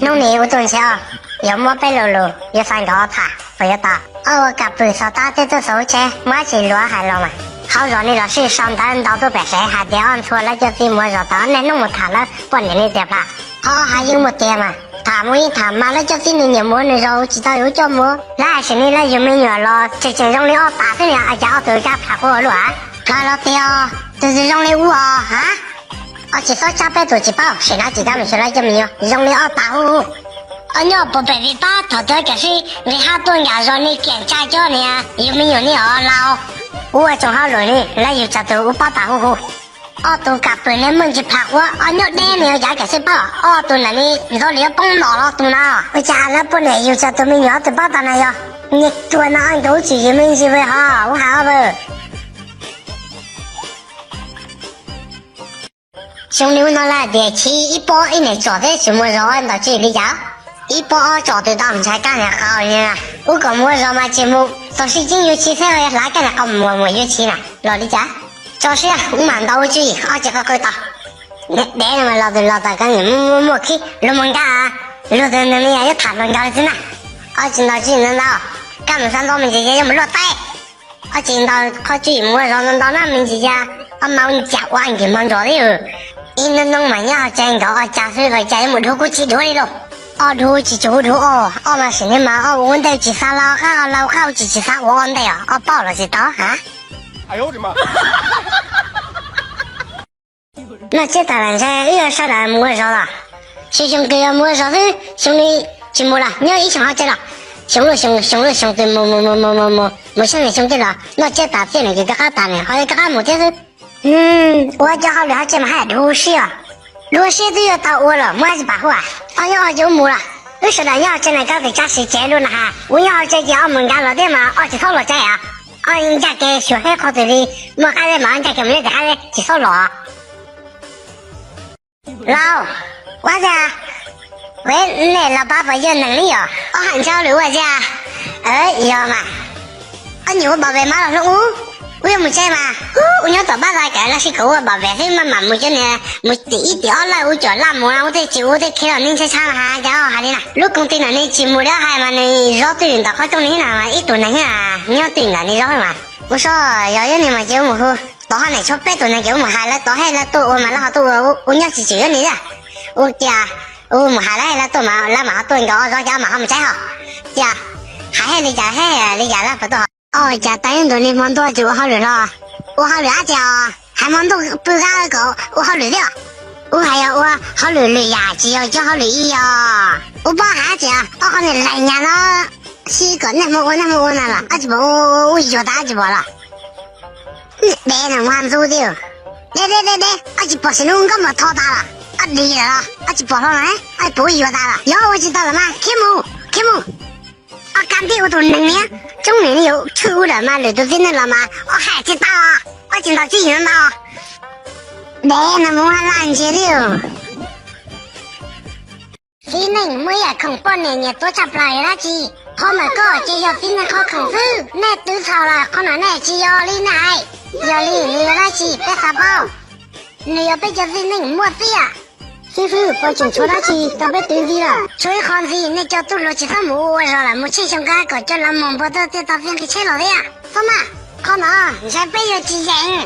Hnub nim ua tuaj ntshe os, yuav muab peb lo lus yuav xav nkawd tham puas yuav tau? Ob ua kam pwm xov tooj tej tuaj xov tsheb muab tsis luav hais los mas. Hauv zos nej los sij sau ntawv ntau tuaj pem sev hais tias ob ntxhua lawv cov txiv muaj zos tau nej hnub mus tham lawv poj niam nej tias plam. Qhov hais yeej muaj tiag mas, tham mus yeej tham mas lawv cov txiv nws nyiam mus nws zos tsis tau yuav coj mus. Lawv hais sim neej lawv yug me nyuam los tseem tseem zoo li ob tas xwb niag, cas ob tug kab pham quaj luaj a? Hais los tiag, tus twg zoo li ub os ha? Ob tsis txhob tsab peb tus tsis paub, sim no tsis kab mus xyuas lawv cov me nyuam zoo li ob tas hu hu. Ob nyob puas pem vim pab thaum twg kam sib nqis hab tuaj nkam zos ni kiam tsa coj niag yug me nyuam ni os laus. Ua tsoom hauj lwm ni lawv yug tsawg tus ub pob tas hu hu. Ob tug kam pwm niag meej tsis pham quaj, ob nyob deb ni yog yav kam sib paub, ob tug ntawm ni ntxov li yuav poob los los tus na. Ua cas lawv poj niam yug tsawg tus me nyuam ob tug pob tas na yog? Niag ruam no nkawd ub tsis yug me ntsis vawg ho ub hais ob vawg. Xyoo li ub no lawm tias chiv ib pob ib niam tsom thiab tsis muaj zos ntau tsis li cas. Ib pob ob tsom twb tau ntshai kab niag qau li. Ub kom muaj zos mas tsis mus txog sib ceeb yuav chiv thiab hlav kab niag qau mus mus yuav chiv na los li cas. Tso siab ub mam ntaus ua tswv yim ob tsis qhov qw tau. Dev no mas los tus los tas kab niag muaj muaj khib luag mus nkag, luag tus nws me nyuam yuav tham hluas nkauj li xwb na. Ob tsis ntaus tswv yim ntau ntau, kab mus xav ntau me ntsis ces yuav mus luaj taib. Ob tsis ntaus qhov tswv yim mus ua zos ntau ntau na me ntsis ces ob mas ua ncas ua nkig hmo ntsos thiab. Ib hnub hnub mas nyob hauv tsev nkaus ob cag xwb ua cas yuav mus dhuav kuj tsis dhuav li lauj. Ob dhuav tsis tsis hu dhuav ob, ob mas sim neej mas ob ua ntej tsis xav laus qab, laus qab tsis tsis xav ua ob ntej os, ob paub los tsis tau ha. Noj tsiab tas lam ntshai wb sawv daws mus ua zos los. Xyoo xyoo twg yog mus ua zos xwb, xyoo li tsis mus los nyob ib xyoo hauv tsev los. Xyoo luj xyoo, xyoo luj xyoo twg mus mus mus mus mus mus mus xyoo niam xyoo twg los noj tsiab tas txiaj niam ces rov qab tas niam ho rov qab mus thiab xwb. Ua cov hauj lwm hauv tsev mas haj yam dhuav siab os. Dhuav siab twb yuav tau ua los muab tsis pam hu. Ob nyob ob ces ua mus los. Wb sawv daws nyob hauv tsev na koj tus tsab sim tsev lub na has, ua nyob hauv tsev ces ob mus nkag los thiab mas ob tsis txhob los tsev os. Ob ncaj kev xyuas thiab qhov twg li muaj qab zeb mas ob ncaj kev mus nyob tim qab zeb tsis txhob los. Laus, ua cas, nej los pab puas yog neeg li os? Ob hais ntshe hauj lwm ua cas? Yog mas. Ob nyuam ua bảo vệ mas los hlub ub, ub yuav mus tsev mas. Ub nyob tom pab txag kawm los sis kom ua bảo vệ xwb maj mam mus cov niag mus tim ib tim ob lawj ub cuam laj mus ub tej tsis ub tej khiav los neeg tshab tshab mas has cas hais li na. Lub công ty no nws tsis mus dab hais mas nws zov twj ywm ntawm qhov rooj ni na mas ib tug neeg nyob twj ywm ntawm nws zov mas. Ua so yog yog ni mas ces ua mus hu tod hab nim tshuav peb tus neeg ces ua mus hais lawv tod hab lawv tuaj ua mas lawv ho tuaj ua, ua nyob tsis tswm yog ni thiab. Ua cas ua mus hais lawv hab lawv tuaj mas lawv mam ho tuaj nkaus zov cas mam ho mus tsev ho. Cas hais hab li cas hab li cas lawv puas tuaj ho. Ua cas tas ntuj ni hmo ntuj tsis ua hauj lwm hlo? Ua hauj lwm dab tsi os? Hais hmo ntuj pw qab kom ua hauj lwm thiab. Ub hais yog ua hauj lwm lwm yam tsis yog cov hauj lwm ib yog. Ub pob hais dab tsi os? Ob qhov niag laim nyam no sib kom niaj hmo ua niaj hmo ua na los ob tsis pom ua yuag tas ob tsis pom los. Dev no mus ha ntxub thiab. Deb deb deb deb, ob tsis pom sim nub nkauj mos tho tas los ob dig lawm los ob tsis pom hlo los ob tsis pom ua yuag tas los yog ua tsis tau los mas khiav mus khiav mus. Ob kab ntij ua tus neeg niag coob niag yuav tshwj ub lawm mas lwm tus txiv neej los mas ob hais tsis tau, ob tsis ntaus tswv yim no ntau. Dev no mus ha laj ntsia li. Txiv neej muaj ib yam khoom poj niam nyiam tuav tshaj plaws yog dab tsi? Qhov ntawm koj ces yog txiv neej qhov khoom xwb, nej twv txhaum lawm qhov no nej tsis yog li nej hais. Yog li nws yog dab tsi peb xav paub. Nws yog peb cov txiv neej muaj txiaj. Xib fwb, puas tseem tshuav dab tsi rau peb twv ntxiv lawm? Tshuav ib qho ntxiv, nej cov tub hluas tsis txhob mus ua ua zog lawm, mus tsheej xyoo nkaj kom cov laus mos npua tuaj thiaj tau txiaj nqi tsheb los thiab. Txhob maj, qhov no ntshai peb yuav tsis yeem.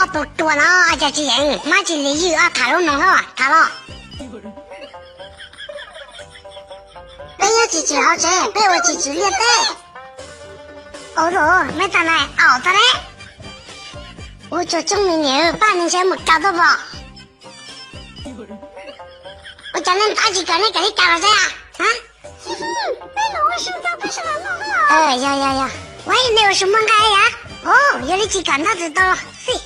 Ob tug ruam no cas tsis yeem, mab tsis li ywj ob tham lub no hlob tham los. Peb nyob tsis tsim hauv tsev, peb ua tsis tsim liaj teb. Ua, meb tag na, aum tag ne. Ua tsuag tsooj me niam, pab me ntshe mus kaw tuaj pom. Ua cas nej ntab tsis kawm nej kawm li cas los tseeb a? Yog yog yog, ua nej ua su muaj nqaij yam. Yog li tsis kam ntab tsis tau xij.